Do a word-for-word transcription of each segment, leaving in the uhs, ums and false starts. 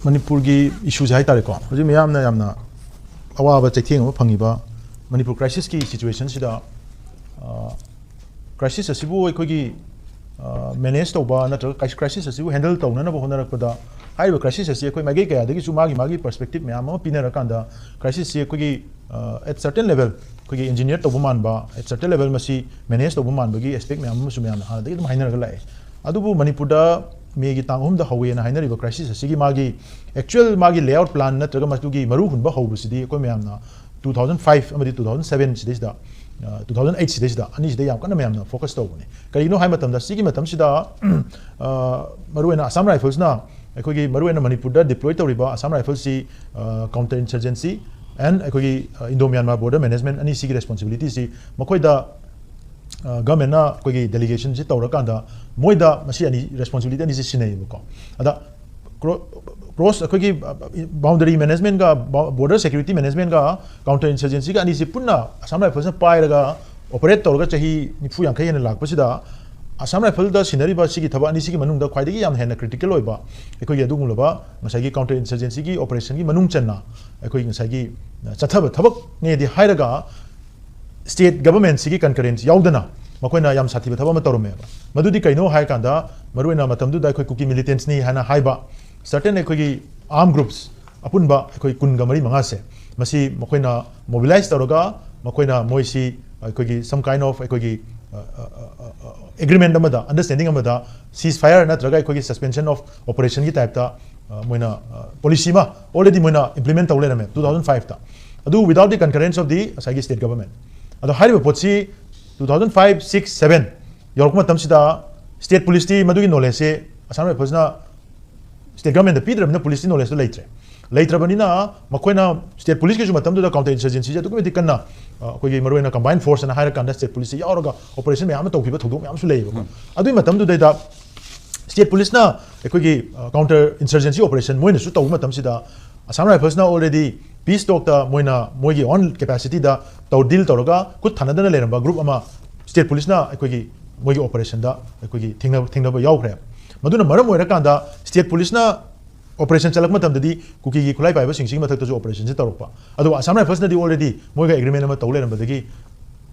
ꯃꯅꯤꯄꯨꯔꯒꯤ ꯏꯁꯨꯁꯦ ꯍꯥꯏꯇꯥꯔꯦꯀꯣ, ꯍꯧꯖꯤꯛ ꯃꯤꯌꯥꯝꯅ ꯌꯥꯝꯅ ꯑꯋꯥꯕ ꯆꯩꯊꯦꯡ ꯑꯃ ꯐꯪꯉꯤꯕ ꯃꯅꯤꯄꯨꯔ crisis ꯀꯤ situation ꯁꯤꯗ, ꯑ, crisis ꯑꯁꯤꯕꯨ ꯑꯩꯈꯣꯏꯒꯤ, ꯑ, manage ꯇꯧꯕ ꯅꯠꯇ꯭ꯔꯒ crisis ꯑꯁꯤꯕꯨ handle ꯇꯧꯅꯅꯕ ꯍꯣꯠꯅꯔꯛꯄꯗ, ꯍꯥꯏꯔꯤꯕ crisis ꯑꯁꯤ ꯑꯩꯈꯣꯏ ꯃꯥꯏꯀꯩ ꯀꯌꯥꯗꯒꯤꯁꯨ ꯃꯥꯒꯤ ꯃꯥꯒꯤ perspective ꯃꯌꯥꯝ ꯑꯃ ꯄꯤꯅꯔꯀꯥꯟꯗ, crisis ꯁꯤ ꯑꯩꯈꯣꯏꯒꯤ, ꯑ, at certain level ꯑꯩꯈꯣꯏꯒꯤ engineer ꯇꯧꯕ ꯃꯥꯟꯕ, at certain level ꯃꯁꯤ manage ꯇꯧꯕ ꯃꯥꯟꯕꯒꯤ aspect ꯃꯌꯥꯝ ꯑꯃꯁꯨ ꯃꯌꯥꯝꯅ ꯍꯥꯟꯅꯗꯒꯤ ꯑꯗꯨꯝ ꯍꯥꯏꯅꯔꯒ ꯂꯥꯛꯑꯦ꯫ ꯑꯗꯨꯕꯨ ꯃꯅꯤꯄꯨꯔꯗ ꯃꯦꯒꯤ ꯇꯥꯡ ꯑꯍꯨꯝꯗ ꯍꯧꯋꯦꯅ ꯍꯥꯏꯅꯔꯤꯕ crisis ꯑꯁꯤꯒꯤ ꯃꯥꯒꯤ actual ꯃꯥꯒꯤ layout plan ꯅꯠꯇ꯭ꯔꯒ ꯃꯗꯨꯒꯤ ꯃꯔꯨ ꯍꯨꯟꯕ ꯍꯧꯕꯁꯤꯗꯤ ꯑꯩꯈꯣꯏ ꯃꯌꯥꯝꯅ two thousand five ꯑꯃꯗꯤ two thousand seven ꯁꯤꯗꯩꯁꯤꯗ, ꯑ, two thousand eight ꯁꯤꯗꯩꯁꯤꯗ, ꯑꯅꯤꯁꯤꯗ ꯌꯥꯝ ꯀꯟꯅ ꯃꯌꯥꯝꯅ focus ꯇꯧꯕꯅꯦ꯫ ꯀꯔꯤꯒꯤꯅꯣ ꯍꯥꯏꯕ ꯃꯇꯝꯗ, ꯁꯤꯒꯤ ꯃꯇꯝꯁꯤꯗ, ꯑ, ꯃꯔꯨꯑꯣꯏꯅ Assam Rifles ꯅ ꯑꯩꯈꯣꯏꯒꯤ ꯃꯔꯨꯑꯣꯏꯅ ꯃꯅꯤꯄꯨꯔꯗ deploy ꯇꯧꯔꯤꯕ Assam Rifles ꯁꯤ, ꯑ, counter insurgency and ꯑꯩꯈꯣꯏꯒꯤ, ꯑ, Indo Myanmar border management ꯑꯅꯤꯁꯤꯒꯤ responsibility ꯁꯤ ꯃꯈꯣꯏꯗ, ꯑ, government ꯅ ꯑꯩꯈꯣꯏꯒꯤ delegation ꯁꯤ ꯇꯧꯔꯀꯥꯟꯗ ꯃꯣꯏꯗ ꯃꯁꯤ ꯑꯅꯤ, responsibility ꯑꯅꯤꯁꯤ ꯁꯤꯟꯅꯩꯌꯦꯕꯀꯣ꯫ ꯑꯗ cro-, cross ꯑꯩꯈꯣꯏꯒꯤ, ꯑ, boundary management ꯒ ꯕ-, border security management ꯒ counter insurgency ꯒ ꯑꯅꯤꯁꯤ ꯄꯨꯟꯅ Assam Rifles ꯅ ꯄꯥꯏꯔꯒ operate ꯇꯧꯔꯒ ꯆꯍꯤ ꯅꯤꯐꯨ ꯌꯥꯡꯈꯩ ꯍꯦꯟꯅ ꯂꯥꯛꯄꯁꯤꯗ, Assam Rifles ꯇ ꯁꯤꯟꯅꯔꯤꯕ ꯁꯤꯒꯤ ꯊꯕꯛ ꯑꯅꯤꯁꯤꯒꯤ ꯃꯅꯨꯡꯗ ꯈ꯭ꯋꯥꯏꯗꯒꯤ ꯌꯥꯝꯅ ꯍꯦꯟꯅ critical ꯑꯣꯏꯕ ꯑꯩꯈꯣꯏꯒꯤ ꯑꯗꯨꯒꯨꯝꯂꯕ ꯉꯁꯥꯏꯒꯤ counter insurgency ꯒꯤ operation ꯒꯤ ꯃꯅꯨꯡ ꯆꯟꯅ ꯑꯩꯈꯣꯏ ꯉꯁꯥꯏꯒꯤ, ꯑ, ꯆꯠꯊꯕ ꯊꯕꯛꯅꯦꯗꯤ ꯍꯥꯏꯔꯒ, state government ꯁꯤꯒꯤ concurrence ꯌꯥꯎꯗꯅ ꯃꯈꯣꯏꯅ ꯌꯥꯝ ꯁꯥꯊꯤꯕ ꯊꯕꯛ ꯑꯃ ꯇꯧꯔꯝꯃꯦꯕ꯫ ꯃꯗꯨꯗꯤ ꯀꯩꯅꯣ ꯍꯥꯏ ꯀꯥꯟꯗ, ꯃꯔꯨꯑꯣꯏꯅ ꯃꯇꯝꯗꯨꯗ ꯑꯩꯈꯣꯏ ꯀꯨꯀꯤ militants ꯅꯤ ꯍꯥꯏꯅ ꯍꯥꯏꯕ certain ꯑꯩꯈꯣꯏꯒꯤ armed groups ꯑꯄꯨꯟꯕ ꯑꯩꯈꯣꯏ ꯀꯨꯟꯒ ꯃꯔꯤ ꯃꯉꯥꯁꯦ, ꯃꯁꯤ ꯃꯈꯣꯏꯅ mobilize ꯇꯧꯔꯒ ꯃꯈꯣꯏꯅ ꯃꯣꯏꯁꯤ ꯑꯩꯈꯣꯏꯒꯤ some kind of ꯑꯩꯈꯣꯏꯒꯤ, ꯑ, ꯑ, ꯑ, ꯑ, agreement ꯑꯃꯗ, understanding ꯑꯃꯗ ceasefire ꯅꯠꯇ꯭ꯔꯒ ꯑꯩꯈꯣꯏꯒꯤ suspension of operation ꯒꯤ type ꯇ, ꯑ, ꯃꯣꯏꯅ, ꯑ, policy ꯑꯃ already ꯃꯣꯏꯅ implement ꯇꯧ ꯂꯩꯔꯝꯃꯦ two thousand five ꯇ꯫ ꯑꯗꯨ without the concurrence of the ꯉꯁꯥꯏꯒꯤ state government꯫ ꯑꯗꯣ ꯍꯥꯏꯔꯤꯕ ꯄꯣꯠꯁꯤ two thousand five, six, seven ꯌꯧꯔꯛꯄ ꯃꯇꯝꯁꯤꯗ state police ꯇꯤ ꯃꯗꯨꯒꯤ knowledge ꯁꯦ Assam Rifles ꯅ state government ꯇ ꯄꯤꯗ꯭ꯔꯕꯅꯤꯅ police ꯇꯤ knowledge ꯇꯣ ꯂꯩꯇ꯭ꯔꯦ꯫ ꯂꯩꯇ꯭ꯔꯕꯅꯤꯅ ꯃꯈꯣꯏꯅ state police ꯀꯤꯁꯨ ꯃꯇꯝꯗꯨꯗ counter insurgency ꯁꯦ ꯑꯗꯨꯛꯀꯤ ꯃꯇꯤꯛ ꯀꯟꯅ, ꯑ, ꯑꯩꯈꯣꯏꯒꯤ ꯃꯔꯨꯑꯣꯏꯅ combined force ꯍꯥꯏꯅ ꯍꯥꯏꯔꯀꯥꯟꯗ state police ꯁꯦ ꯌꯥꯎꯔꯒ operation ꯃꯌꯥꯝ ꯑꯃ ꯇꯧꯈꯤꯕ ꯊꯧꯗꯣꯛ ꯃꯌꯥꯝꯁꯨ ꯂꯩꯌꯦꯕꯀꯣ꯫ ꯎꯝ꯫ ꯑꯗꯨꯒꯤ ꯃꯇꯝꯗꯨꯗꯩꯗ state police ꯅ ꯑꯩꯈꯣꯏꯒꯤ, ꯑ, counter insurgency operation ꯃꯣꯏꯅꯁꯨ ꯇꯧꯕ ꯃꯇꯝꯁꯤꯗ Assam Rifles ꯅ already peace talk ꯇ ꯃꯣꯏꯅ ꯃꯣꯏꯒꯤ own capacity ꯗ ꯇꯧ, deal ꯇꯧꯔꯒ ꯈꯨꯠ ꯊꯥꯅꯗꯅ ꯂꯩꯔꯝꯕ group ꯑꯃ state police ꯅ ꯑꯩꯈꯣꯏꯒꯤ ꯃꯣꯏꯒꯤ operation ꯗ ꯑꯩꯈꯣꯏꯒꯤ ꯊꯦꯡꯅꯕ, ꯊꯦꯡꯅꯕ ꯌꯥꯎꯈ꯭ꯔꯦ꯫ ꯃꯗꯨꯅ ꯃꯔꯝ ꯑꯣꯏꯔꯀꯥꯟꯗ state police ꯅ ꯑꯣꯄꯔꯦꯁꯟ ꯆꯠꯂꯛꯄ ꯃꯇꯝꯗꯗꯤ ꯀꯨꯀꯤꯒꯤ ꯈꯨꯠꯂꯥꯏ ꯄꯥꯏꯕꯁꯤꯡꯁꯤꯒꯤ ꯃꯊꯛꯇꯁꯨ ꯑꯣꯄꯔꯦꯁꯟꯁꯤ ꯇꯧꯔꯛꯄ꯫ ꯑꯗꯨꯒ Assam Riflesꯅꯗꯤ already ꯃꯣꯏꯒ agreement ꯑꯃ ꯇꯧ ꯂꯩꯔꯝꯕꯗꯒꯤ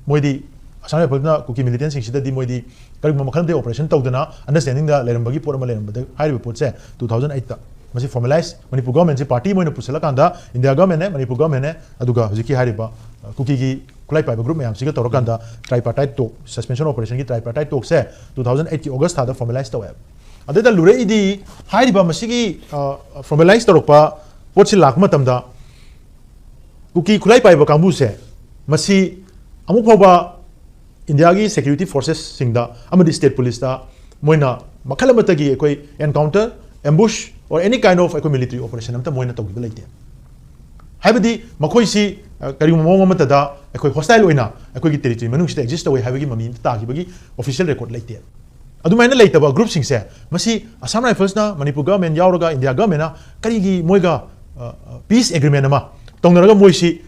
ꯃꯣꯏꯗꯤ Assam Riflesꯅ ꯀꯨꯀꯤ militantꯁꯤꯡꯁꯤꯗꯗꯤ ꯃꯣꯏꯗꯤ ꯀꯔꯤꯒꯨꯝꯕ ꯃꯈꯜ ꯑꯃꯗꯒꯤ ꯑꯣꯄꯔꯦꯁꯟ ꯇꯧꯗꯅ understandingꯗ ꯂꯩꯔꯝꯕꯒꯤ ꯄꯣꯠ ꯑꯃ ꯂꯩꯔꯝꯕꯗ ꯍꯥꯏꯔꯤꯕ ꯄꯣꯠꯁꯦ two thousand eightꯇ ꯃꯁꯤ formalize ꯃꯅꯤꯄꯨꯔ governmentꯁꯤ party ꯑꯃ ꯑꯣꯏꯅ ꯄꯨꯁꯜꯂꯀꯥꯟꯗ India governmentꯅꯦ, ꯃꯅꯤꯄꯨꯔ governmentꯅꯦ, ꯑꯗꯨꯒ ꯍꯧꯖꯤꯛꯀꯤ ꯍꯥꯏꯔꯤꯕ ꯑ, ꯀꯨꯀꯤꯒꯤ ꯈꯨꯠꯂꯥꯏ ꯄꯥꯏꯕ group ꯃꯌꯥꯝꯁꯤꯒ ꯇꯧꯔꯀꯥꯟꯗ tripartite talk, suspension operationꯒꯤ tripartite talkꯁꯦ two thousand eightꯀꯤ August ꯊꯥꯗ formalize ꯇꯧꯋꯦꯕ꯫ ꯑꯗꯨꯗ ꯂꯨꯔꯛꯏꯗꯤ ꯍꯥꯏꯔꯤꯕ ꯃꯁꯤꯒꯤ formalize ꯇꯧꯔꯛꯄ ꯄꯣꯠꯁꯤ ꯂꯥꯛꯄ ꯃꯇꯝꯗ ꯀꯨꯀꯤ ꯈꯨꯠꯂꯥꯏ ꯄꯥꯏꯕ ꯀꯥꯡꯕꯨꯁꯦ ꯃꯁꯤ ꯑꯃꯨꯛ ꯐꯥꯎꯕ Indiaꯒꯤ security forcesꯁꯤꯡꯗ ꯑꯃꯗꯤ state policeꯇ ꯃꯣꯏꯅ ꯃꯈꯜ ꯑꯃꯠꯇꯒꯤ ꯑꯩꯈꯣꯏ encounter, ambush or any kind of ꯑꯩꯈꯣꯏ military operation ꯑꯃꯠꯇ ꯃꯣꯏꯅ ꯇꯧꯈꯤꯕ ꯂꯩꯇꯦ꯫ ꯍꯥꯏꯕꯗꯤ ꯃꯈꯣꯏꯁꯤ ꯑ, ꯀꯔꯤꯒꯨꯝꯕ ꯃꯑꯣꯡ ꯑꯃꯠꯇꯗ ꯑꯩꯈꯣꯏ hostile ꯑꯣꯏꯅ ꯑꯩꯈꯣꯏꯒꯤ territory ꯃꯅꯨꯡꯁꯤꯗ exist ꯇꯧꯋꯦ ꯍꯥꯏꯕꯒꯤ ꯃꯃꯤ ꯑꯃꯠꯇ ꯇꯥꯈꯤꯕꯒꯤ official record ꯂꯩꯇꯦ꯫ ꯑꯗꯨꯃꯥꯏꯅ ꯂꯩꯇꯕ groupꯁꯤꯡꯁꯦ ꯃꯁꯤ Assam Riflesꯅ, ꯃꯅꯤꯄꯨꯔ government ꯌꯥꯎꯔꯒ India governmentꯅ ꯀꯔꯤꯒꯤ ꯃꯣꯏꯒ ꯑ, ꯑ, peace agreement ꯑꯃ ꯇꯧꯅꯔꯒ ꯃꯣꯏꯁꯤ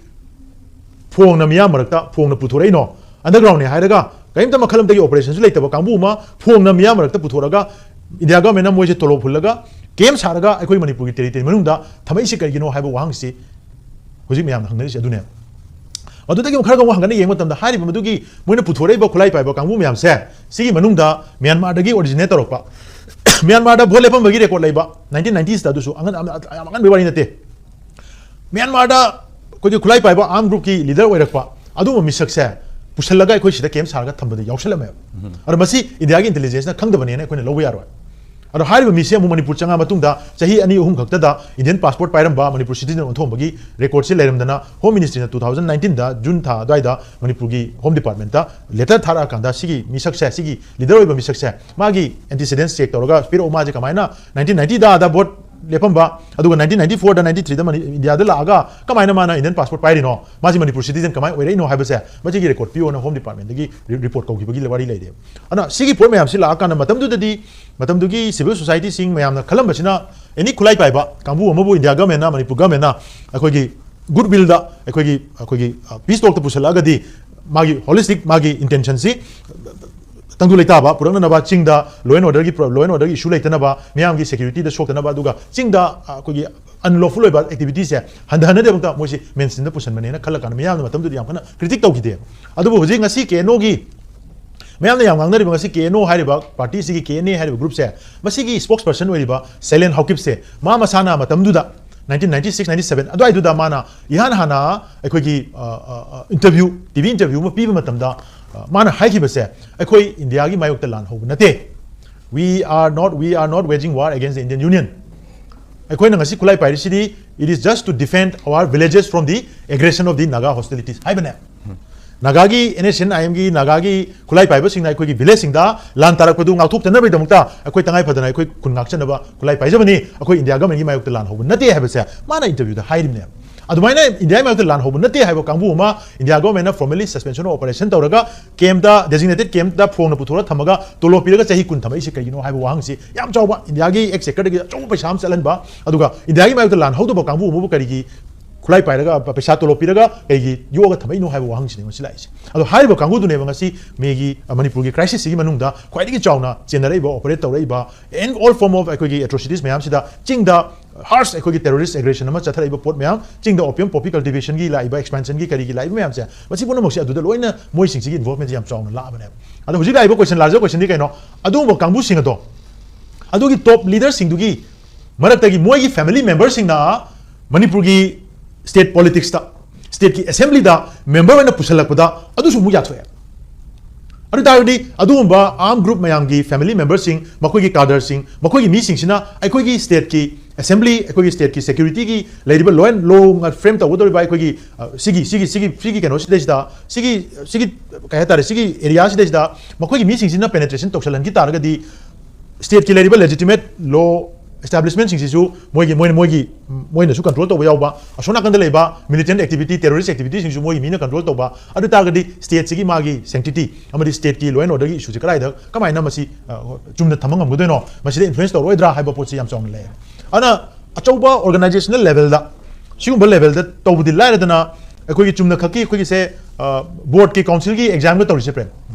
ꯐꯣꯡꯅ ꯃꯤꯌꯥꯝ ꯃꯔꯛꯇ ꯐꯣꯡꯅ ꯄꯨꯊꯣꯔꯛꯏꯅꯣ? Undergroundꯅꯦ ꯍꯥꯏꯔꯒ ꯀꯔꯤꯝꯇ ꯃꯈꯜ ꯑꯃꯠꯇꯒꯤ operationꯁꯨ ꯂꯩꯇꯕ ꯀꯥꯡꯕꯨ ꯑꯃ ꯐꯣꯡꯅ ꯃꯤꯌꯥꯝ ꯃꯔꯛꯇ ꯄꯨꯊꯣꯔꯒ India governmentꯅ ꯃꯣꯏꯁꯦ ꯇꯣꯂꯣꯞ ꯍꯨꯜꯂꯒ camp ꯁꯥꯔꯒ ꯑꯩꯈꯣꯏ ꯃꯅꯤꯄꯨꯔꯒꯤ territory ꯃꯅꯨꯡꯗ ꯊꯝꯃꯛꯏꯁꯤ ꯀꯔꯤꯒꯤꯅꯣ ꯍꯥꯏꯕ ꯋꯥꯍꯪꯁꯤ ꯍꯧꯖꯤꯛ ꯃꯌꯥꯝꯅ ꯍꯪꯅꯔꯤꯁꯦ ꯑꯗꯨꯅꯦ꯫ ꯑꯗꯨꯗꯒꯤ ꯑꯃꯨꯛ ꯈꯔꯒ ꯑꯃꯨꯛ ꯍꯪꯒꯠꯅ ꯌꯦꯡꯕ ꯃꯇꯝꯗ ꯍꯥꯏꯔꯤꯕ ꯃꯗꯨꯒꯤ ꯃꯣꯏꯅ ꯄꯨꯊꯣꯔꯛꯏꯕ ꯈꯨꯠꯂꯥꯏ ꯄꯥꯏꯕ ꯀꯥꯡꯕꯨ ꯃꯌꯥꯝꯁꯦ ꯁꯤꯒꯤ ꯃꯅꯨꯡꯗ ꯃ꯭ꯌꯥꯟꯃꯥꯔꯗꯒꯤ originate ꯇꯧꯔꯛꯄ, ꯃ꯭ꯌꯥꯟꯃꯥꯔꯗ vote ꯂꯦꯞꯄꯝꯕꯒꯤ record ꯂꯩꯕ nineteen nineties ꯇ, ꯑꯗꯨꯁꯨ ꯑꯉꯟ-, ꯌꯥꯝ ꯑꯉꯟꯕꯒꯤ ꯋꯥꯔꯤ ꯅꯠꯇꯦ꯫ ꯃ꯭ꯌꯥꯟꯃꯥꯔꯗ ꯑꯩꯈꯣꯏꯒꯤ ꯈꯨꯠꯂꯥꯏ ꯄꯥꯏꯕ armed groupꯀꯤ leader ꯑꯣꯏꯔꯛꯄ ꯑꯗꯨꯒꯨꯝꯕ ꯃꯤꯁꯛꯁꯦ ꯄꯨꯁꯜꯂꯒ ꯑꯩꯈꯣꯏ ꯁꯤꯗ camp ꯁꯥꯔꯒ ꯊꯝꯕꯗ ꯌꯥꯎꯁꯜꯂꯝꯃꯦꯕ꯫ ꯑꯗꯣ ꯃꯁꯤ Indiaꯒꯤ intelligenceꯅ ꯈꯪꯗꯕꯅꯦꯅ ꯑꯩꯈꯣꯏꯅ ꯂꯧꯕ ꯌꯥꯔꯣꯏ꯫ ꯑꯗꯣ ꯍꯥꯏꯔꯤꯕ ꯃꯤꯁꯦ ꯑꯃꯨꯛ ꯃꯅꯤꯄꯨꯔ ꯆꯪꯉ ꯃꯇꯨꯡꯗ ꯆꯍꯤ ꯑꯅꯤ ꯑꯍꯨꯝ ꯈꯛꯇꯗ Indian passport ꯄꯥꯏꯔꯝꯕ, Manipur citizen ꯑꯣꯟꯊꯣꯛꯑꯝꯕꯒꯤ recordꯁꯤ ꯂꯩꯔꯝꯗꯅ Home Ministryꯅ two thousand nineteenꯗ June ꯊꯥ ꯑꯗꯨꯋꯥꯏꯗ ꯃꯅꯤꯄꯨꯔꯒꯤ Home Departmentꯇ letter ꯊꯥꯔꯛꯑꯀꯥꯟꯗ ꯁꯤꯒꯤ ꯃꯤꯁꯛꯁꯦ, ꯁꯤꯒꯤ leader ꯑꯣꯏꯕ ꯃꯤꯁꯛꯁꯦ ꯃꯥꯒꯤ antecedents check ꯇꯧꯔꯒ ꯄꯤꯔꯛꯑꯣ, ꯃꯥꯁꯦ ꯀꯃꯥꯏꯅ nineteen ninetyꯗ ꯑꯥꯗ vote ꯂꯦꯞꯄꯝꯕ, ꯑꯗꯨꯒ nineteen ninety fourꯗ ninety threeꯗ ꯃꯅꯤ-, Indiaꯗ ꯂꯥꯛꯑꯒ ꯀꯃꯥꯏꯅ ꯃꯥꯅ Indian passport ꯄꯥꯏꯔꯤꯅꯣ, ꯃꯥꯁꯤ ꯃꯅꯤꯄꯨꯔ citizen ꯀꯃꯥꯏꯅ ꯑꯣꯏꯔꯛꯏꯅꯣ ꯍꯥꯏꯕꯁꯦ ꯃꯁꯤꯒꯤ record ꯄꯤꯌꯣꯅ Home Departmentꯗꯒꯤ ꯔꯤ-, report ꯀꯧꯈꯤꯕꯒꯤ ꯋꯥꯔꯤ ꯂꯩꯔꯦ꯫ ꯑꯗꯨꯅ ꯁꯤꯒꯤ ꯄꯣꯠ ꯃꯌꯥꯝꯁꯤ ꯂꯥꯛꯑꯀꯥꯟꯗ ꯃꯇꯝꯗꯨꯗꯗꯤ, ꯃꯇꯝꯗꯨꯒꯤ civil societyꯁꯤꯡ ꯃꯌꯥꯝꯅ ꯈꯜꯂꯝꯕꯁꯤꯅ any ꯈꯨꯠꯂꯥꯏ ꯄꯥꯏꯕ ꯀꯥꯡꯕꯨ ꯑꯃꯕꯨ India governmentꯅ, ꯃꯅꯤꯄꯨꯔ governmentꯅ ꯑꯩꯈꯣꯏꯒꯤ good willꯗ ꯑꯩꯈꯣꯏꯒꯤ, ꯑꯩꯈꯣꯏꯒꯤ, ꯑ, peace talkꯇ ꯄꯨꯁꯜꯂꯛꯑꯒꯗꯤ ꯃꯥꯒꯤ holistic ꯃꯥꯒꯤ intentionꯁꯤ ꯇꯪꯗꯨ ꯂꯩꯇꯥꯕ ꯄꯨꯔꯛꯅꯅꯕ, ꯆꯤꯡꯗ law and order ꯒꯤ ꯄ꯭ꯔꯣ-, law and order ꯒꯤ issue ꯂꯩꯇꯅꯕ, ꯃꯤꯌꯥꯝꯒꯤ security ꯗ ꯁꯣꯛꯇꯅꯕ, ꯑꯗꯨꯒ ꯆꯤꯡꯗ, ꯑ, ꯑꯩꯈꯣꯏꯒꯤ unlawful ꯑꯣꯏꯕ activity ꯁꯦ ꯍꯟꯊꯍꯟꯅꯗꯕꯗ ꯃꯣꯏꯁꯤ mainstream ꯗ ꯄꯨꯁꯟꯕꯅꯦꯅ ꯈꯜꯂꯀꯥꯟꯗ ꯃꯤꯌꯥꯝꯅ ꯃꯇꯝꯗꯨꯗ ꯌꯥꯝ ꯀꯟꯅ critic ꯇꯧꯈꯤꯗꯦꯕ꯫ ꯑꯗꯨꯕꯨ ꯍꯧꯖꯤꯛ ꯉꯁꯤ KNO ꯒꯤ ꯃꯌꯥꯝꯅ ꯌꯥꯝ ꯉꯥꯡꯅꯔꯤꯕ ꯉꯁꯤ KNO ꯍꯥꯏꯔꯤꯕ party ꯁꯤꯒꯤ, KNA ꯍꯥꯏꯔꯤꯕ group ꯁꯦ, ꯃꯁꯤꯒꯤ spokesperson ꯑꯣꯏꯔꯤꯕ ꯁꯩꯂꯦꯟ ꯍꯥꯎꯀꯤꯞꯁꯦ, ꯃꯥ ꯃꯁꯥꯅ ꯃꯇꯝꯗꯨꯗ nineteen ninety six ninety seven ꯑꯗꯨꯋꯥꯏꯗꯨꯗ ꯃꯥꯅ ꯏꯍꯥꯟ ꯍꯥꯟꯅ ꯑꯩꯈꯣꯏꯒꯤ, ꯑ, ꯑ, ꯑ, interview, TV interview ꯑꯃ ꯄꯤꯕ ꯃꯇꯝꯗ, ꯑ, ꯃꯥꯅ ꯍꯥꯏꯈꯤꯕꯁꯦ, "ꯑꯩꯈꯣꯏ ꯏꯟꯗꯤꯌꯥꯒꯤ ꯃꯥꯌꯣꯛꯇ ꯂꯥꯟ ꯍꯧꯕ ꯅꯠꯇꯦ꯫ We are not, we are not waging war against the Indian Union꯫ ꯑꯩꯈꯣꯏꯅ ꯉꯁꯤ ꯈꯨꯠꯂꯥꯏ ꯄꯥꯏꯔꯤꯁꯤꯗꯤ, it is just to defend our villages from the aggression of the Naga hostilities" ꯍꯥꯏꯕꯅꯦ꯫ ꯅꯥꯒꯥꯒꯤ NSCN IM ꯒꯤ ꯅꯥꯒꯥꯒꯤ ꯈꯨꯠꯂꯥꯏ ꯄꯥꯏꯕꯁꯤꯡꯅ ꯑꯩꯈꯣꯏꯒꯤ village ꯁꯤꯡꯗ ꯂꯥꯟ ꯇꯥꯔꯛꯄꯗꯨ ꯉꯥꯛꯊꯣꯛꯆꯅꯕꯒꯤꯗꯃꯛꯇ ꯑꯩꯈꯣꯏ ꯇꯉꯥꯏ ꯐꯗꯅ ꯑꯩꯈꯣꯏ ꯈꯨꯟ ꯉꯥꯛꯆꯅꯕ ꯈꯨꯠꯂꯥꯏ ꯄꯥꯏꯖꯕꯅꯤ, ꯑꯩꯈꯣꯏ ꯏꯟꯗꯤꯌꯥ government ꯒꯤ ꯃꯥꯌꯣꯛꯇ ꯂꯥꯟ ꯍꯧꯕ ꯅꯠꯇꯦ ꯍꯥꯏꯕꯁꯦ ꯃꯥꯅ interview ꯗ ꯍꯥꯏꯔꯤꯕꯅꯦ꯫ ꯑꯗꯨꯃꯥꯏꯅ ꯏꯟꯗꯤꯌꯥꯒꯤ ꯃꯥꯌꯣꯛꯇ ꯂꯥꯟ ꯍꯧꯕ ꯅꯠꯇꯦ ꯍꯥꯏꯕ ꯀꯥꯡꯕꯨ ꯑꯃ ꯏꯟꯗꯤꯌꯥ government ꯅ formally suspension of operation ꯇꯧꯔꯒ camp ꯇ, designated camp ꯇ ꯐꯣꯡꯅ ꯄꯨꯊꯣꯔꯒ ꯊꯝꯃꯒ ꯇꯣꯂꯣꯞ ꯄꯤꯔꯒ ꯆꯍꯤ ꯀꯨꯟ ꯊꯝꯃꯛꯏꯁꯦ ꯀꯩꯒꯤꯅꯣ ꯍꯥꯏꯕ ꯋꯥꯍꯪꯁꯤ ꯌꯥꯝ ꯆꯥꯎꯕ, ꯏꯟꯗꯤꯌꯥꯒꯤ exchequer ꯗꯒꯤ ꯑꯆꯧꯕ ꯄꯩꯁꯥ ꯑꯃ ꯆꯠꯍꯟꯕ, ꯑꯗꯨꯒ ꯏꯟꯗꯤꯌꯥꯒꯤ ꯃꯥꯌꯣꯛꯇ ꯂꯥꯟ ꯍꯧꯗꯕ ꯀꯥꯡꯕꯨ ꯑꯃꯕꯨ ꯀꯔꯤꯒꯤ ꯈꯨꯠꯂꯥꯏ ꯄꯥꯏꯔꯒ ꯄ-, ꯄꯩꯁꯥ ꯇꯣꯂꯣꯞ ꯄꯤꯔꯒ ꯀꯩꯒꯤ ꯌꯣꯛꯑꯒ ꯊꯝꯃꯛꯏꯅꯣ ꯍꯥꯏꯕ ꯋꯥꯍꯪꯁꯤꯅꯦ ꯃꯁꯤ ꯂꯥꯛꯏꯁꯦ꯫ ꯑꯗꯣ ꯍꯥꯏꯔꯤꯕ ꯀꯥꯡꯕꯨꯗꯨꯅꯦꯕ ꯉꯁꯤ ꯃꯦꯒꯤ, ꯑ, ꯃꯅꯤꯄꯨꯔꯒꯤ crisis ꯁꯤꯒꯤ ꯃꯅꯨꯡꯗ ꯈ꯭ꯋꯥꯏꯗꯒꯤ ꯆꯥꯎꯅ ꯆꯦꯟꯅꯔꯛꯏꯕ, operate ꯇꯧꯔꯛꯏꯕ, and all form of ꯑꯩꯈꯣꯏꯒꯤ atrocities ꯃꯌꯥꯝꯁꯤꯗ, ꯆꯤꯡꯗ harsh ꯑꯩꯈꯣꯏꯒꯤ terrorist aggression ꯑꯃ ꯆꯠꯊꯔꯛꯏꯕ ꯄꯣꯠ ꯃꯌꯥꯝ, ꯆꯤꯡꯗ opium poppy cultivation ꯒꯤ ꯂꯥꯛꯏꯕ, expansion ꯒꯤ ꯀꯔꯤꯒꯤ ꯂꯥꯛꯏꯕ ꯃꯌꯥꯝꯁꯦ, ꯃꯁꯤ ꯄꯨꯝꯅꯃꯛꯁꯦ ꯑꯗꯨꯗ ꯂꯣꯏꯅ ꯃꯣꯏꯁꯤꯡꯁꯤꯒꯤ involvement ꯁꯦ ꯌꯥꯝ ꯆꯥꯎꯅ ꯂꯥꯛꯑꯕꯅꯦꯕ꯫ ꯑꯗꯣ ꯍꯧꯖꯤꯛ ꯂꯥꯛꯏꯕ question, larger question ꯗꯤ ꯀꯩꯅꯣ? ꯑꯗꯨꯒꯨꯝꯕ ꯀꯥꯡꯕꯨꯁꯤꯡ ꯑꯗꯣ, ꯑꯗꯨꯒꯤ top leader ꯁꯤꯡꯗꯨꯒꯤ ꯃꯔꯛꯇꯒꯤ ꯃꯣꯏꯒꯤ family member ꯁꯤꯡꯅ ꯃꯅꯤꯄꯨꯔꯒꯤ state politics ꯇ, state ꯀꯤ assembly ꯗ member ꯑꯣꯏꯅ ꯄꯨꯁꯜꯂꯛꯄꯗ ꯑꯗꯨꯁꯨ ꯑꯃꯨꯛ ꯌꯥꯊꯣꯛꯑꯦ꯫ ꯑꯗꯨ ꯇꯥꯔꯒꯗꯤ ꯑꯗꯨꯒꯨꯝꯕ armed group ꯃꯌꯥꯝꯒꯤ family member ꯁꯤꯡ, ꯃꯈꯣꯏꯒꯤ cadre ꯁꯤꯡ, ꯃꯈꯣꯏꯒꯤ ꯃꯤꯁꯤꯡꯁꯤꯅ ꯑꯩꯈꯣꯏꯒꯤ state ꯀꯤ assembly, ꯑꯩꯈꯣꯏꯒꯤ state ꯀꯤ security ꯒꯤ ꯂꯩꯔꯤꯕ law and, law frame ꯇꯧꯒꯗꯧꯔꯤꯕ ꯑꯩꯈꯣꯏꯒꯤ, ꯑ, ꯁꯤꯒꯤ, ꯁꯤꯒꯤ, ꯁꯤꯒꯤ, ꯁꯤꯒꯤ ꯀꯩꯅꯣꯁꯤꯗꯩꯁꯤꯗ, ꯁꯤꯒꯤ, ꯁꯤꯒꯤ, ꯀꯩ ꯍꯥꯏꯇꯥꯔꯦ, ꯁꯤꯒꯤ area ꯁꯤꯗꯩꯁꯤꯗ ꯃꯈꯣꯏꯒꯤ ꯃꯤꯁꯤꯡꯁꯤꯅ penetration ꯇꯧꯁꯜꯍꯟꯈꯤ ꯇꯥꯔꯒꯗꯤ, state ꯀꯤ ꯂꯩꯔꯤꯕ legitimate law establishment ꯁꯤꯡꯁꯤꯁꯨ ꯃꯣꯏꯒꯤ, ꯃꯣꯏꯅ, ꯃꯣꯏꯒꯤ, ꯃꯣꯏꯅꯁꯨ control ꯇꯧꯕ ꯌꯥꯎꯕ, ꯑꯁꯣꯝ ꯅꯥꯀꯟꯗ ꯂꯩꯕ militant activity, terrorist activity ꯁꯤꯡꯁꯨ ꯃꯣꯏꯒꯤ ꯃꯤꯅ control ꯇꯧꯕ, ꯑꯗꯨ ꯇꯥꯔꯒꯗꯤ state ꯁꯤꯒꯤ ꯃꯥꯒꯤ sanctity ꯑꯃꯗꯤ state ꯀꯤ law and order ꯒꯤ issue ꯁꯤ ꯀꯗꯥꯏꯗ, ꯀꯃꯥꯏꯅ ꯃꯁꯤ, ꯑ, ꯆꯨꯝꯅ ꯊꯝꯕ ꯉꯝꯒꯗꯣꯏꯅꯣ, ꯃꯁꯤꯗ influence ꯇꯧꯔꯛꯑꯣꯏꯗ꯭ꯔꯥ ꯍꯥꯏꯕ ꯄꯣꯠꯁꯤ ꯌꯥꯝ ꯆꯥꯎꯅ ꯂꯩ꯫ ꯑꯗꯨꯅ ꯑꯆꯧꯕ organizational level ꯗ, ꯁꯤꯒꯨꯝꯕ level ꯗ ꯇꯧꯕꯗꯤ ꯂꯥꯏꯔꯗꯅ, ꯑꯩꯈꯣꯏꯒꯤ ꯆꯨꯝꯅ ꯈꯛꯀꯤ ꯑꯩꯈꯣꯏꯒꯤꯁꯦ ꯕꯣꯔꯗꯀꯤ ꯀꯥꯎꯟꯁꯤꯜꯒꯤ ꯑꯦꯛꯖꯥꯝꯒ ꯇꯧꯔꯤꯁꯦ ꯄ꯭ꯔꯦꯝ,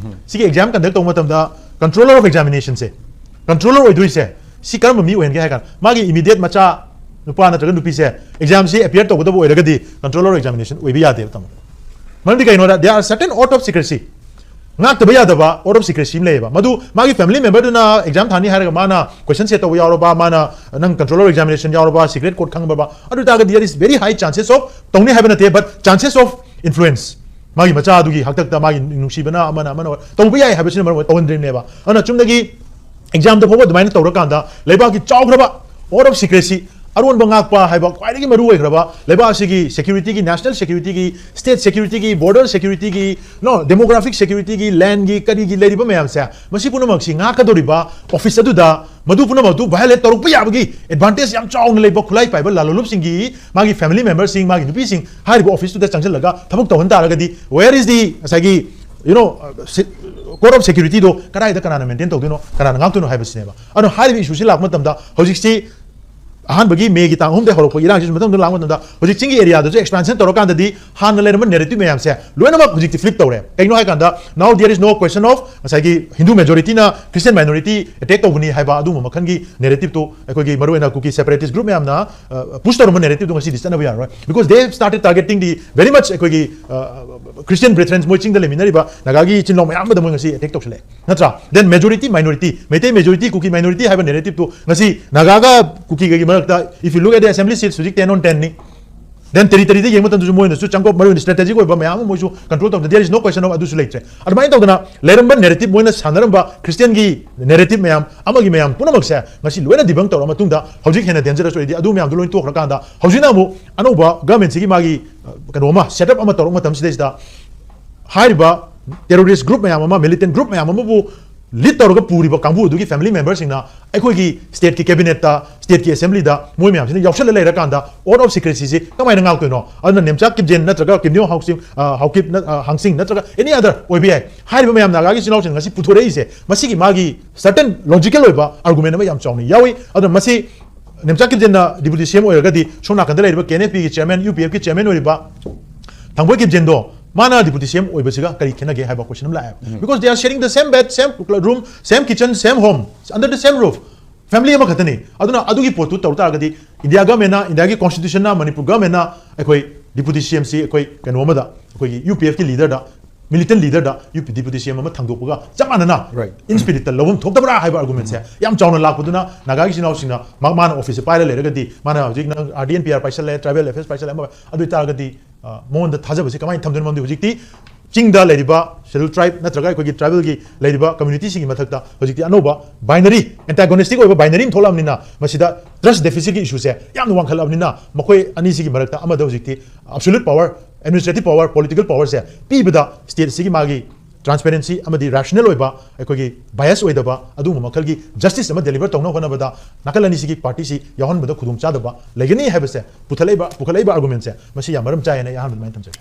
ꯁꯤꯒꯤ ꯑꯦꯛꯖꯥꯝ ꯀꯟꯗꯛ ꯇꯧꯕ ꯃꯇꯝꯗ ꯀꯟꯇ꯭ꯔꯣꯂꯔ ꯑꯣꯐ ꯑꯦꯛꯖꯥꯃꯤꯅꯦꯁꯟꯁꯦ, ꯀꯟꯇ꯭ꯔꯣꯂꯔ ꯑꯣꯏꯗꯣꯏꯁꯦ ꯁꯤ ꯀꯔꯝꯕ ꯃꯤ ꯑꯣꯏꯍꯟꯒꯦ ꯍꯥꯏ ꯀꯥꯟꯗ, ꯃꯥꯒꯤ ꯏꯃꯤꯗꯤꯌꯦꯠ ꯃꯆꯥ ꯅꯨꯄꯥ ꯅꯠꯇ꯭ꯔꯒ ꯅꯨꯄꯤꯁꯦ ꯑꯦꯛꯖꯥꯝꯁꯤ ꯑꯦꯄꯤꯌꯔ ꯇꯧꯒꯗꯕ ꯑꯣꯏꯔꯒꯗꯤ ꯀꯟꯇ꯭ꯔꯣꯂꯔ ꯑꯦꯛꯖꯥꯃꯤꯅꯦꯁꯟ ꯑꯣꯏꯕ ꯌꯥꯗꯦꯕ, ꯇꯥꯃꯣ꯫ ꯃꯔꯝꯗꯤ ꯀꯩꯅꯣꯗ, there are certain oath of secrecy, ꯉꯥꯛꯇꯕ ꯌꯥꯗꯕ oath of secrecy ꯑꯃ ꯂꯩꯌꯦꯕ꯫ ꯃꯗꯨ ꯃꯥꯒꯤ ꯐꯦꯃꯤꯂꯤ ꯃꯦꯝꯕꯔꯗꯨꯅ ꯑꯦꯛꯖꯥꯝ ꯊꯥꯅꯤ ꯍꯥꯏꯔꯒ ꯃꯥꯅ ꯀꯣꯏꯁꯟ ꯁꯦꯠ ꯇꯧꯕ ꯌꯥꯎꯔꯕ, ꯃꯥꯅ ꯅꯪ ꯀꯟꯇ꯭ꯔꯣꯂꯔ ꯑꯦꯛꯖꯥꯃꯤꯅꯦꯁꯟ ꯌꯥꯎꯔꯕ, ꯁꯤꯀ꯭ꯔꯦꯠ ꯀꯣꯠ ꯈꯪꯕ, ꯑꯗꯨ ꯑꯣꯏꯇꯥꯔꯒꯗꯤ there is very high chances of, ꯇꯧꯅꯤ ꯍꯥꯏꯕ ꯅꯠꯇꯦ, but chances of influence, ꯃꯥꯒꯤ ꯃꯆꯥꯗꯨꯒꯤ ꯍꯥꯛꯇꯛꯇ ꯃꯥꯒꯤ ꯅꯨꯡꯁꯤꯕꯅ ꯑꯃꯅ ꯑꯃꯅ ꯇꯧꯕ ꯌꯥꯏ ꯍꯥꯏꯕꯁꯤꯅ ꯃꯔꯝ ꯑꯣꯏꯔꯒ ꯇꯧꯍꯟꯗ꯭ꯔꯤꯕꯅꯦꯕ꯫ ꯑꯗꯨꯅ ꯆꯨꯝꯅꯒꯤ ꯑꯦꯛꯖꯥꯝꯗ ꯐꯥꯎꯕ ꯑꯗꯨꯃꯥꯏꯅ ꯇꯧꯔꯀꯥꯟꯗ ꯂꯩꯕꯥꯛꯀꯤ ꯆꯥꯎꯈ꯭ꯔꯕ oath of secrecy, ꯑꯔꯣꯟꯕ ꯉꯥꯛꯄ ꯍꯥꯏꯕ ꯈ꯭ꯋꯥꯏꯗꯒꯤ ꯃꯔꯨ ꯑꯣꯏꯈ꯭ꯔꯕ ꯂꯩꯕꯥꯛ ꯑꯁꯤꯒꯤ ꯁꯦꯀ꯭ꯌꯨꯔꯤꯇꯤꯒꯤ, ꯅꯦꯁꯅꯦꯜ ꯁꯦꯀ꯭ꯌꯨꯔꯤꯇꯤꯒꯤ, ꯁ꯭ꯇꯦꯠ ꯁꯦꯀ꯭ꯌꯨꯔꯤꯇꯤꯒꯤ, ꯕꯣꯔꯗꯔ ꯁꯦꯀ꯭ꯌꯨꯔꯤꯇꯤꯒꯤ, ꯅꯣ, ꯗꯦꯃꯣꯒ꯭ꯔꯥꯐꯤꯛ ꯁꯦꯀ꯭ꯌꯨꯔꯤꯇꯤꯒꯤ, ꯂꯦꯟꯒꯤ, ꯀꯔꯤꯒꯤ ꯂꯩꯔꯤꯕ ꯃꯌꯥꯝꯁꯦ, ꯃꯁꯤ ꯄꯨꯝꯅꯃꯛꯁꯤ ꯉꯥꯛꯀꯗꯧꯔꯤꯕ ꯑꯣꯐꯤꯁ ꯑꯗꯨꯗ ꯃꯗꯨ ꯄꯨꯝꯅꯃꯛꯇꯨ ꯚꯥꯏꯑꯣꯂꯦꯠ ꯇꯧꯔꯛꯄ ꯌꯥꯕꯒꯤ ꯑꯦꯗꯚꯥꯟꯇꯦꯖ ꯌꯥꯝ ꯆꯥꯎꯅ ꯂꯩꯕ ꯈꯨꯠꯂꯥꯏ ꯄꯥꯏꯕ ꯂꯥꯂꯣꯂꯨꯞꯁꯤꯡꯒꯤ, ꯃꯥꯒꯤ ꯐꯦꯃꯤꯂꯤ ꯃꯦꯝꯕꯔꯁꯤꯡ, ꯃꯥꯒꯤ ꯅꯨꯄꯤꯁꯤꯡ ꯍꯥꯏꯔꯤꯕ ꯑꯣꯐꯤꯁꯇꯨꯗ ꯆꯪꯁꯤꯜꯂꯒ ꯊꯕꯛ ꯇꯧꯍꯟ ꯇꯥꯔꯒꯗꯤ, where is the, ꯉꯁꯥꯏꯒꯤ, you know, code of security ꯗꯣ ꯀꯗꯥꯏꯗ ꯀꯅꯥꯅ ꯃꯦꯟꯇꯦꯟ ꯇꯧꯗꯣꯏꯅꯣ, ꯀꯅꯥꯅ ꯉꯥꯛꯇꯣꯏꯅꯣ ꯍꯥꯏꯕꯁꯤꯅꯦꯕ꯫ ꯑꯗꯨꯅ ꯍꯥꯏꯔꯤꯕ ꯏꯁꯨꯁꯤ ꯂꯥꯛꯄ ꯃꯇꯝꯗ ꯍꯧꯖꯤꯛꯁꯤ ꯑꯍꯥꯟꯕꯒꯤ ꯃꯦꯒꯤ ꯇꯥꯡ ꯑꯍꯨꯝꯗꯒꯤ ꯍꯧꯔꯛꯄ ꯏꯔꯥꯡꯁꯤ ꯃꯇꯝꯗ ꯂꯥꯛꯄ ꯃꯇꯝꯗ ꯍꯧꯖꯤꯛ ꯆꯤꯡꯒꯤ ꯑꯦꯔꯤꯌꯥꯗꯁꯨ ꯑꯦꯛꯁꯄꯥꯟꯁꯟ ꯇꯧꯔꯀꯥꯟꯗꯗꯤ ꯍꯥꯟꯅ ꯂꯩꯔꯝꯕ ꯅꯦꯔꯦꯇꯤꯚ ꯃꯌꯥꯝꯁꯦ ꯂꯣꯏꯅꯃꯛ ꯍꯧꯖꯤꯛꯇꯤ ꯐ꯭ꯂꯤꯞ ꯇꯧꯔꯦ꯫ ꯀꯩꯅꯣ ꯍꯥꯏꯀꯥꯟꯗ, now there is no question of ꯉꯁꯥꯏꯒꯤ ꯍꯤꯟꯗꯨ ꯃꯦꯖꯣꯔꯤꯇꯤꯅ ꯈ꯭ꯔꯤꯁꯇꯤꯌꯟ ꯃꯥꯏꯅꯣꯔꯤꯇꯤ ꯑꯦꯇꯦꯛ ꯇꯧꯕꯅꯤ ꯍꯥꯏꯕ ꯑꯗꯨꯒꯨꯝꯕ ꯃꯈꯜꯒꯤ ꯅꯦꯔꯦꯇꯤꯚꯇꯨ ꯑꯩꯈꯣꯏꯒꯤ ꯃꯔꯨꯑꯣꯏꯅ ꯀꯨꯀꯤ ꯁꯦꯄꯔꯦꯇꯤꯁ ꯒ꯭ꯔꯨꯞ ꯃꯌꯥꯝꯅ ꯄꯨꯁ ꯇꯧꯔꯝꯕ ꯅꯦꯔꯦꯇꯤꯚꯇꯨ ꯉꯁꯤꯗꯤ ꯆꯠꯅꯕ ꯌꯥꯔꯔꯣꯏ꯫ Because they have started targeting the very much ꯑꯩꯈꯣꯏꯒꯤ ꯈ꯭ꯔꯤꯁꯇꯤꯌꯟ ꯕ꯭ꯔꯦꯊ꯭ꯔꯦꯟ, ꯃꯣꯏ ꯆꯤꯡꯗ ꯂꯩꯃꯤꯟꯅꯔꯤꯕ ꯅꯥꯒꯥꯒꯤ ꯏꯆꯤꯟ ꯏꯅꯥꯎ ꯃꯌꯥꯝ ꯑꯃꯗ ꯃꯣꯏ ꯉꯁꯤ ꯑꯦꯇꯦꯛ ꯇꯧꯁꯤꯜꯂꯛꯑꯦ, ꯅꯠꯇ꯭ꯔꯥ? Then majority minority, Meitei majority, Kuki minority ꯍꯥꯏꯕ ꯅꯦꯔꯦꯇꯤꯚꯇꯨ ꯉꯁꯤ ꯅꯥꯒꯥꯒ ꯀꯨꯀꯤꯒꯒꯤ ꯃꯔꯛꯇ, if you look at the assembly seats, ꯍꯧꯖꯤꯛ ten on ten ꯅꯤ꯫ Then territory ꯗ ꯌꯦꯡꯕ ꯃꯇꯝꯗꯁꯨ ꯃꯣꯏꯅꯁꯨ ꯆꯪꯒꯣꯞ, ꯃꯔꯨ ꯑꯣꯏꯅ ꯁ꯭ꯇ꯭ꯔꯦꯇꯦꯖꯤꯛ ꯑꯣꯏꯕ ꯃꯌꯥꯝ ꯑꯃ ꯃꯣꯏꯁꯨ ꯀꯟꯇ꯭ꯔꯣꯜ ꯇꯧꯗꯅ, there is no question of ꯑꯗꯨꯁꯨ ꯂꯩꯇ꯭ꯔꯦ꯫ ꯑꯗꯨꯃꯥꯏꯅ ꯇꯧꯗꯅ ꯂꯩꯔꯝꯕ ꯅꯦꯔꯦꯇꯤꯚ, ꯃꯣꯏꯅ ꯁꯥꯟꯅꯔꯝꯕ ꯈ꯭ꯔꯤꯁꯇꯤꯌꯟꯒꯤ ꯅꯦꯔꯦꯇꯤꯚ ꯃꯌꯥꯝ ꯑꯃꯒꯤ ꯃꯌꯥꯝ ꯄꯨꯝꯅꯃꯛꯁꯦ ꯉꯁꯤ ꯂꯣꯏꯅ ꯗꯤꯕꯪ ꯇꯧꯔꯕ ꯃꯇꯨꯡꯗ, ꯍꯧꯖꯤꯛ ꯍꯦꯟꯅ ꯗꯦꯟꯖꯔꯁ ꯑꯣꯏꯔꯗꯤ ꯑꯗꯨ ꯃꯌꯥꯝꯗꯣ ꯂꯣꯏꯅ ꯇꯣꯛꯈ꯭ꯔꯀꯥꯟꯗ, ꯍꯧꯖꯤꯛꯅ ꯑꯃꯨꯛ ꯑꯅꯧꯕ ꯒꯚꯔꯟꯃꯦꯟꯠꯁꯤꯒꯤ ꯃꯥꯒꯤ, ꯑ, ꯀꯩꯅꯣ ꯑꯃ, ꯁꯦꯠ ꯑꯞ ꯑꯃ ꯇꯧꯔꯛꯄ ꯃꯇꯝꯁꯤꯗꯩꯁꯤꯗ ꯍꯥꯏꯔꯤꯕ ꯇꯦꯔꯣꯔꯤꯁ ꯒ꯭ꯔꯨꯞ ꯃꯌꯥꯝ ꯑꯃ, ꯃꯤꯂꯤꯇꯦꯟꯠ ꯒ꯭ꯔꯨꯞ ꯃꯌꯥꯝ ꯑꯃꯕꯨ ꯂꯤꯗ ꯇꯧꯔꯒ ꯄꯨꯔꯤꯕ ꯀꯥꯡꯕꯨ ꯑꯗꯨꯒꯤ ꯐꯦꯃꯤꯂꯤ ꯃꯦꯝꯕꯔꯁꯤꯡꯅ ꯑꯩꯈꯣꯏꯒꯤ ꯁ꯭ꯇꯦꯠꯀꯤ ꯀꯦꯕꯤꯅꯦꯠꯇ, ꯁ꯭ꯇꯦꯠꯀꯤ ꯑꯦꯁꯦꯝꯕ꯭ꯂꯤꯗ ꯃꯣꯏ ꯃꯌꯥꯝꯁꯤꯅ ꯌꯥꯎꯁꯜꯂ ꯂꯩꯔꯀꯥꯟꯗ oath of secrecy ꯁꯤ ꯀꯃꯥꯏꯅ ꯉꯥꯛꯇꯣꯏꯅꯣ? ꯑꯗꯨꯅ ꯅꯦꯝꯆꯥ ꯀꯤꯞꯖꯦꯟ ꯅꯠꯇ꯭ꯔꯒ ꯀꯤꯝꯅꯤꯌꯣꯡ ꯍꯥꯎꯁꯤꯡ, ꯑ, ꯍꯥꯎꯀꯤꯞ ꯅ-, ꯑ, ꯍꯥꯡꯁꯤꯡ ꯅꯠꯇ꯭ꯔꯒ any other ꯑꯣꯏꯕ ꯌꯥꯏ꯫ ꯍꯥꯏꯔꯤꯕ ꯃꯌꯥꯝ ꯅꯥꯒꯥꯒꯤ ꯏꯆꯤꯜ ꯏꯅꯥꯎꯁꯤꯡ ꯉꯁꯤ ꯄꯨꯊꯣꯔꯛꯏꯁꯦ, ꯃꯁꯤꯒꯤ ꯃꯥꯒꯤ certain logical ꯑꯣꯏꯕ argument ꯑꯃ ꯌꯥꯝ ꯆꯥꯎꯅ ꯌꯥꯎꯏ꯫ ꯑꯗꯨꯅ ꯃꯁꯤ ꯅꯦꯝꯆꯥ ꯀꯤꯞꯖꯦꯟꯅ ꯗꯤꯄ꯭ꯌꯨꯇꯤ ꯁꯤ ꯑꯦꯝ ꯑꯣꯏꯔꯒꯗꯤ, ꯁꯣꯝ ꯅꯥꯀꯟꯗ ꯂꯩꯔꯤꯕ ꯀꯦ ꯑꯦꯟ ꯑꯦꯐ ꯄꯤꯒꯤ ꯆꯤꯌꯔꯃꯦꯟ, ꯌꯨ ꯄꯤ ꯑꯦꯐꯀꯤ ꯆꯤꯌꯔꯃꯦꯟ ꯑꯣꯏꯔꯤꯕ ꯊꯥꯡꯕꯣꯏ ꯀꯤꯞꯖꯦꯟꯗꯣ ꯃꯥꯅ deputy C M ꯑꯣꯏꯕꯁꯤꯒ ꯀꯔꯤ ꯈꯦꯠꯅꯒꯦ ꯍꯥꯏꯕ question ꯑꯃ ꯂꯥꯛꯑꯦ꯫ Because they are sharing the same bed, same room, same kitchen, same home, under the same roof, family ꯑꯃꯈꯛꯇꯅꯤ꯫ ꯑꯗꯨꯅ ꯑꯗꯨꯒꯤ ꯄꯣꯠꯇꯨ ꯇꯧ ꯇꯥꯔꯒꯗꯤ ꯏꯟꯗꯤꯌꯥ ꯒꯃꯦꯟꯅ, ꯏꯟꯗꯤꯌꯥꯒꯤ constitution ꯅ, ꯃꯅꯤꯄꯨꯔ ꯒꯃꯦꯟꯅ ꯑꯩꯈꯣꯏ deputy C M ꯁꯤ ꯑꯩꯈꯣꯏ ꯀꯩꯅꯣ ꯑꯃꯗ, ꯑꯩꯈꯣꯏꯒꯤ UPF ꯀꯤ leader ꯗ, militant leader ꯗ UP, deputy C M ꯑꯃ ꯊꯥꯡꯗꯣꯛꯄꯒ ꯆꯞ ꯃꯥꯟꯅꯅ Right. in spirit ꯇ ꯂꯧꯐꯝ ꯊꯣꯛꯇꯕ꯭ꯔꯥ ꯍꯥꯏꯕ argument ꯁꯦ ꯌꯥꯝ ꯆꯥꯎꯅ ꯂꯥꯛꯄꯗꯨꯅ ꯅꯥꯒꯥꯒꯤ ꯏꯆꯤꯟ ꯏꯅꯥꯎꯁꯤꯡꯅ ꯃꯥ-, ꯃꯥꯅ office ꯁꯦ ꯄꯥꯏꯔ ꯂꯩꯔꯒꯗꯤ, ꯃꯥꯅ ꯍꯧꯖꯤꯛ ꯅꯪ R D N P R ꯄꯥꯏꯁꯜꯂꯦ, tribal affairs ꯄꯥꯏꯁꯜꯂꯦ, ꯑꯃ ꯑꯗꯨ ꯑꯣꯏꯇꯥꯔꯒꯗꯤ ꯑ, ꯃꯉꯣꯟꯗ ꯊꯥꯖꯕꯁꯦ ꯀꯃꯥꯏꯅ ꯊꯝꯗꯣꯏꯅꯣ? ꯃꯔꯝꯗꯤ ꯍꯧꯖꯤꯛꯇꯤ ꯆꯤꯡꯗ ꯂꯩꯔꯤꯕ schedule tribe ꯅꯠꯇ꯭ꯔꯒ ꯑꯩꯈꯣꯏꯒꯤ tribal ꯒꯤ ꯂꯩꯔꯤꯕ community ꯁꯤꯡꯒꯤ ꯃꯊꯛꯇ ꯍꯧꯖꯤꯛꯇꯤ ꯑꯅꯧꯕ binary, antagonistic ꯑꯣꯏꯕ binary ꯑꯃ ꯊꯣꯛꯂꯛꯑꯕꯅꯤꯅ ꯃꯁꯤꯗ trust deficit ꯀꯤ issue ꯁꯦ ꯌꯥꯝꯅ ꯋꯥꯡꯈꯠꯂꯛꯑꯕꯅꯤꯅ ꯃꯈꯣꯏ ꯑꯅꯤꯁꯤꯒꯤ ꯃꯔꯛꯇ ꯑꯃꯗ ꯍꯧꯖꯤꯛꯇꯤ absolute power, administrative power, political power ꯁꯦ ꯄꯤꯕꯗ state ꯁꯤꯒꯤ ꯃꯥꯒꯤ transparency ꯑꯃꯗꯤ rational ꯑꯣꯏꯕ, ꯑꯩꯈꯣꯏꯒꯤ bias ꯑꯣꯏꯗꯕ ꯑꯗꯨꯒꯨꯝꯕ ꯃꯈꯜꯒꯤ justice ꯑꯃ deliver ꯇꯧꯅꯕ ꯍꯣꯠꯅꯕꯗ ꯅꯥꯀꯜ ꯑꯅꯤꯁꯤꯒꯤ party ꯁꯤ ꯌꯥꯎꯍꯟꯕꯗ ꯈꯨꯗꯣꯡꯆꯥꯗꯕ ꯂꯩꯒꯅꯤ ꯍꯥꯏꯕꯁꯦ ꯄꯨꯊꯠꯂꯛꯏꯕ, ꯄꯨꯈꯠꯂꯛꯏꯕ argument ꯁꯦ ꯃꯁꯤ ꯌꯥꯝ ꯃꯔꯝ ꯆꯥꯏ ꯍꯥꯏꯅ ꯑꯩ ꯑꯍꯥꯟꯕꯗ ꯑꯗꯨꯃꯥꯏꯅ ꯊꯝꯖꯒꯦ꯫